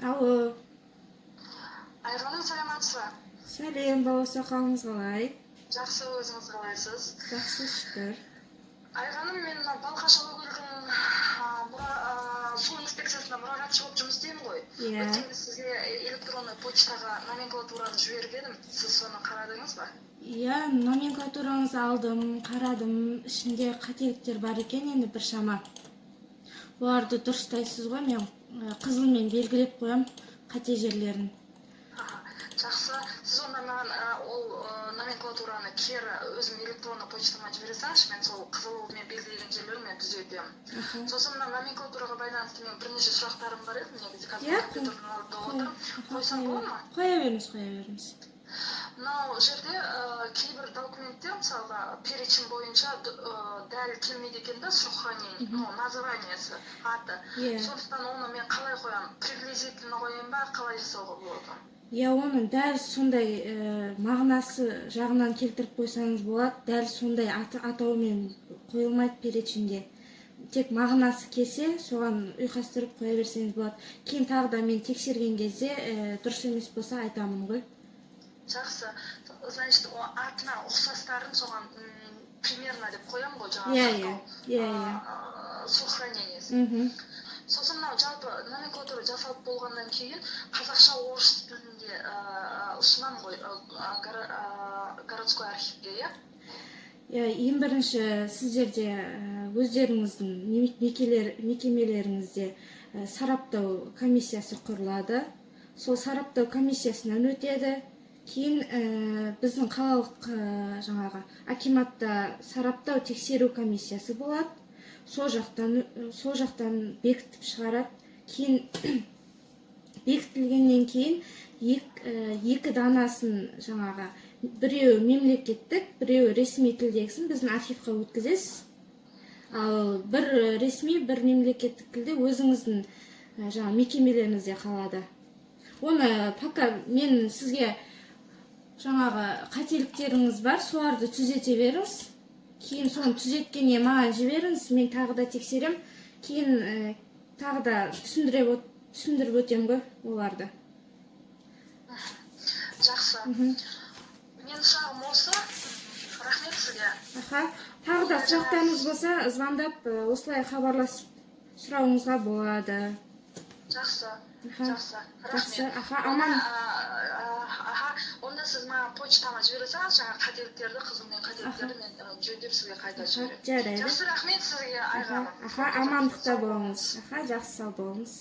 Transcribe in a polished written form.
Алло. Айғаным, саламатсыз ба? Сәлем, Балауса, қалыңыз қалай? Жақсы, өзіңіз қалайсыз? Жақсы, шүкір. Айғаным, мен мына Балқаш Алакөлдің су инспекциясында мұрағатшы болып жұмыс істеймін ғой. Иә. Өткенде сізге электронный почтаға номенклатураны жіберіп едім, сіз соны қарадыңыз ба? Иә, номенклатураңызды алдым, қарадым. Ішінде қателіктер бар екен енді біршама. Оларды дұрыстайсыз ғой, мен қызылмен белгілеп қоям қате жерлерін. Аха, жақсы. Сіз онда маған ол номенклатураны кері өзім электронный почтама жібере салыңызшы, мен сол қызылмен белгілеген жерлерін мен түзетемін. Сосын мына номенклатураға байланысты менің бірнеше сұрақтарым бар еді негізі, қазір компьютердің алдында отырмын, қойсам болады ма? Қоя беріңіз, қоя беріңіз. Мынау жерде кейбір документтер, мысалға, перечень бойынша дәл келмейді екен да, срок хранения, ну, названиесі, аты. Сондықтан оны мен қалай қоямын, приблизительно қояйын ба, қалай жасауға болады? Иә, оның дәл сондай мағынасы жағынан келтіріп қойсаңыз болады. Дәл сондай атаумен қойылмайды переченьде. Тек мағынасы келсе, соған ұйқастырып қоя берсеңіз болады. Кейін тағы да мен тексерген кезде дұрыс емес болса, айтамын ғой. Жақсы, значит, о атына ұқсастарын соған примерно деп қоямын ғой жаңағы Иә. сақтау, иә иә иә срок хранениесі. Сосын мынау жалпы номенклатура жасалып болғаннан кейін қазақша, орыс тілінде ұсынамын ғой городской архивке, иә? Иә, ең бірінші сіздерде өздеріңіздің мекемелеріңізде сараптау комиссиясы құрылады. Сол сараптау комиссиясынан өтеді. Кейін біздің қалалық жаңағы акиматта сараптау тексеру комиссиясы болады. Сол жақтан бекітіп шығарады. Кейін бекітілгеннен кейін екі данасын, жаңағы біреуі мемлекеттік, біреуі ресми тілдегісін біздің архивқа өткізесіз. Ал бір ресми, бір мемлекеттік тілде өзіңіздің жаңағы мекемелеріңізде қалады. Оны пока мен сізге жаңағы қателіктеріңіз бар, соларды түзете беріңіз. Кейін соны түзеткеннен маған жіберіңіз, мен тағы да тексерем. Кейін тағы да түсіндіріп өтемін ғой оларды. Жақсы. Менің сұрағым осы, рахмет сізге. Аха, тағы да сұрақтарыңыз болса, звондап, осылай хабарласып сұрауыңызға болады. Жақсы. Аха. Жақсы. Жақсы. Рахмет. Аха, аман. Аха, онда сіз маған почтама жібере салыңыз жаңағы қателіктерді, қызылмен қателіктерді мен жөндеп сізге қайта жіберемін. Жарайды. Жақсы, рахмет сізге, Аха. Айғаным. Аха, амандықта болыңыз. Аха, жақсы, сау болыңыз.